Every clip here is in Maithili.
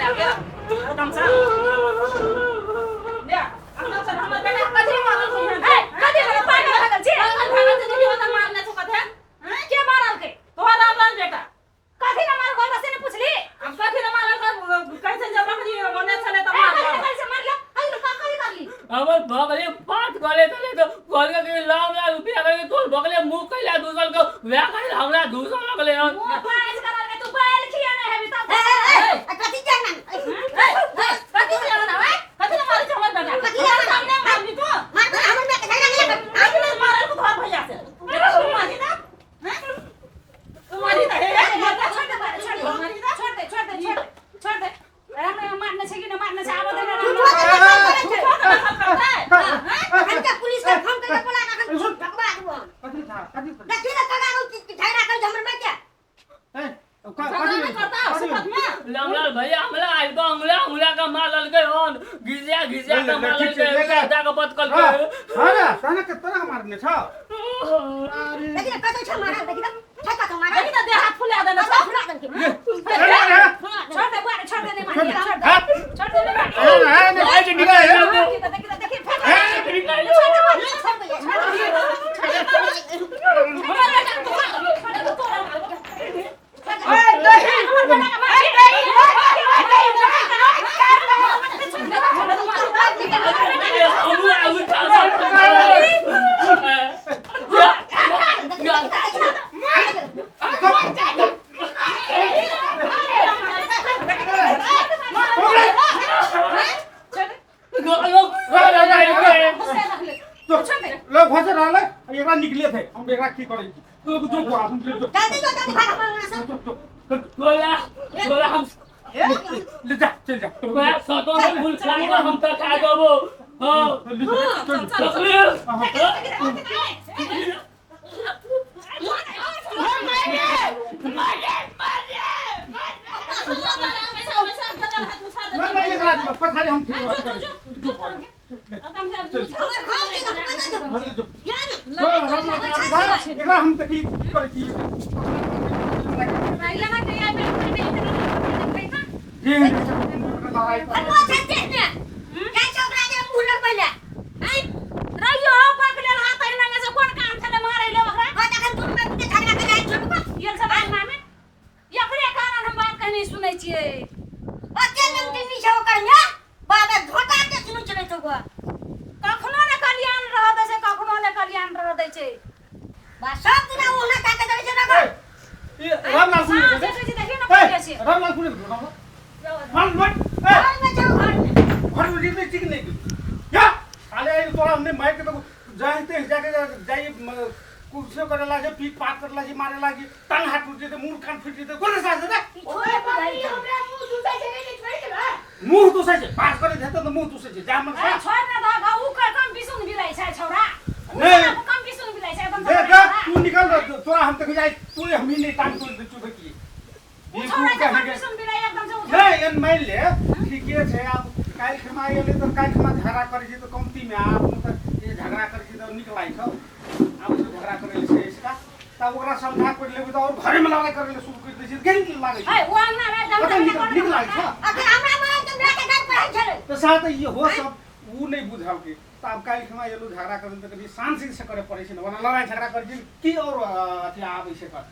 ले के एकदम से ले एकदम से हमर बेटा कथी मारल छी ए, कथी भेलै? पागल भऽ गेल छी? पागल भऽ गेल छी देखियौ तऽ मारने छौ कथे के मारल के? तोहर रामलाल बेटा कथी ने मारल हमरा से ने पुछली? हम कथी ने मारल कहै छै जब बकरी मने छलै तऽ ए, कथी ने मारल कहै छै मारल? कथी ने कथी करली? हमर बगले पाँच गले तले तो कहलकै कि लाम लाल रुपया करके तोर बगले मुँह कैला दूसल के वएह खातिर हमरा दूसल लगले हन मुँह पाँच करल के तू बैल खियाने हेबी तब ए, ए, ए, आ कथी जाना कथी ने मारल है कथी ने मारल छै हमर बेटा कथी ने मारल? सामने मारली तू मार तो हमर बेटा झगड़ा गेलै कथी ने मारल तू तोहर भैया से तू मारी ना हैं? तू मारी ना हे छोड़ दे बारे, छोड़ दे। छोड़ दे, छोड़ दे, छोड़ दे, छोड़ दे। हमरा मारने छै कि नहि मारने छै, आबऽ दे ने तू हमरा। हम के पुलिस के फोन करके बोला के हम भगवा देबो हम। कथी था कथी देखी ना कगा झगड़ा कर हमर बेटा ए झगड़ा नहीं करता सुखद में लाम लाल भैया हमरा आइल बा अंगुला अंगुला का मार ललकै हन घिसिया घिसिया ले, का ले, मार ठीक छै, ललकै ले, ले। जा के बतकल के हां ना तहने के तोरा मारने छ अरे देखी ना कतौ छ मारल देखी ना छ कतौ मारल देखी ना देह हाथ फुला देने कतौ छौ फुला देलकै ले, ले, ले। छोड़ दे बुआ रे, छोड़ दे, नहि मारिहे, छोड़ दे। हाँ। छोड़ दे, नहि मारिहे। ए, ए, नहीं, आज निकाल ए, देखी तऽ, देखी तऽ, देखी, फेंक दे। निकाल छोड़ दे, बुआ रे, छोड़ दे, छोड़ दे। छोड़ दे, हमर बेटा के मार, छोड़ दे, तोरा मारबो। ए दही हमर बेटा के मार। हमू आउ लोग फंसे रहले एकरा निकले थे हम एकरा की करै छी लोग जो को हम जो जल्दी जो जल्दी भाग हमर अंगना से गोला गोला हम ले जा चल जा गोला सतो में भूल खाई हम त खा देबो हां ले जा, चल जा। ना ना एकरा पछाड़ी हम ठीक करै छी हमर घर के कतौ जो या ना एकरा हम तऽ की करै छी जी लड़ाई भगवा छते ने जाय छौ ओकरा जे मुंह लगबै ले हैं रहियो बकलेल हाथ एहि लंगे से कोन काम छलै मारै ले ओकरा हां तखन तुम में झगड़ा कर जाय छोटू गेल सब अंगना में एकरे कारण हम बात कहीं सुनै छियै ओते नमकीनी छौ ओकर ने बाबा झोटा के सुनै छलै तो कखनो ने कल्याण रह दै छै कखनो ने कल्याण रह दै छै बा सब दिना ओहना ताके दै छै ना ई रामलाल सुन साँझ देखै छी देखियौ ने पहिले छै रामलाल सुन मार मार ए घर में छौ घर में घर में जीते ठीक नहीं या साले आई तोरा हमने मार के तो जाते जाके जाई कुर्सी करे लागे पीट पाट करे लागे मारे लागे टांग हाथ टूट जेते मुंह कान फूट जेते गोरे सास दे छोड़े बकरी हमरा मुंह दुसै छै रे छोड़ि देबै मुंह दुसै छै पास करे देते तो मुंह दुसै छै जा मन ए छोड़ ना धागा उ कर कम बिसुन बिलाई छै छौरा उ नहीं। कम बिसुन बिलाई छै एकदम दे दे तू निकल तोरा हम तक जाई तू हम ही नहीं टांग तोड़ दे चुप की उ छौरा के कम बिसुन बिलाई एकदम से उठा नहीं एन मान ले ठीके छै आब काल्हि खमा एलै तऽ काल्हि खमा झगड़ा करै छै तऽ कमतीमे आब तऽ ई झगड़ा करै छै तऽ नीक लागै छौ आब से झगड़ा करै छै इसका तब ओकरा समझा कर लेबै तऽ और घरेमे लड़ाइ करै लए शुरू करि दै छै तऽ केहन लागै ए छै उ अंगना में एकदम कते नीक नीक लागै छौ अखन हमरा मारल तऽ हमरा के घर पर है छलै तऽ साथ ई हो सब उ नहि बुझल के तऽ आब काल्हि खमा एलहुँ झगड़ा करै तऽ कनि शांति से करे पड़ै छै ने वरना लड़ाइ झगड़ा करै छै की और अथी आबै छै कर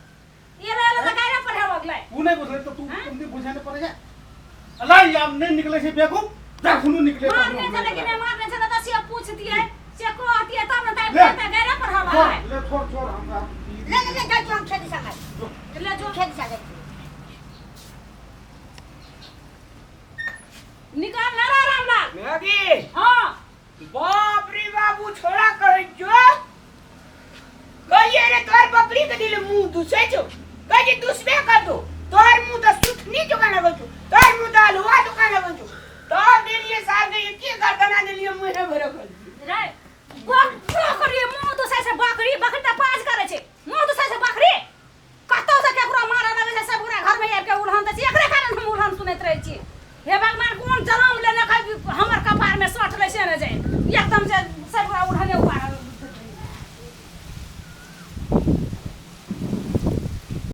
ये ले ले तऽ गायरा पढ़े लगलै उ नहि बुझलै तऽ तू कमती बुझै नहि पड़ै छै अल्लाह आब नहि निकलै छै बेवकूफ जखनो निकले मारने छलै कि नहि मारने छलै तऽ से पूछतियै से कहतियै तब ने ले। ताइ गायरा पढ़े छोड़ लगलै ले छोड़ छोड़ हमरा ले ले ले जाइ छी हम खेती संगे ले जो खेती संगे निकाल ना रा रामलाल मैगी हां बाप रे बाबू छोड़ा कहै छो कहिए रे तोर बकरी के दिल मुंह दुसै छो कहिए दुसबे कर दो तोर मुंह त सुथनी चुका लगै छो तोर मुंह त हलवा चुका लगै छो तोर देलिए साल के एके गर्दना देलिए मुंह भरे खल रे बकरी मुंह दुसै छै बकरी बकरी तऽ पाज करै छै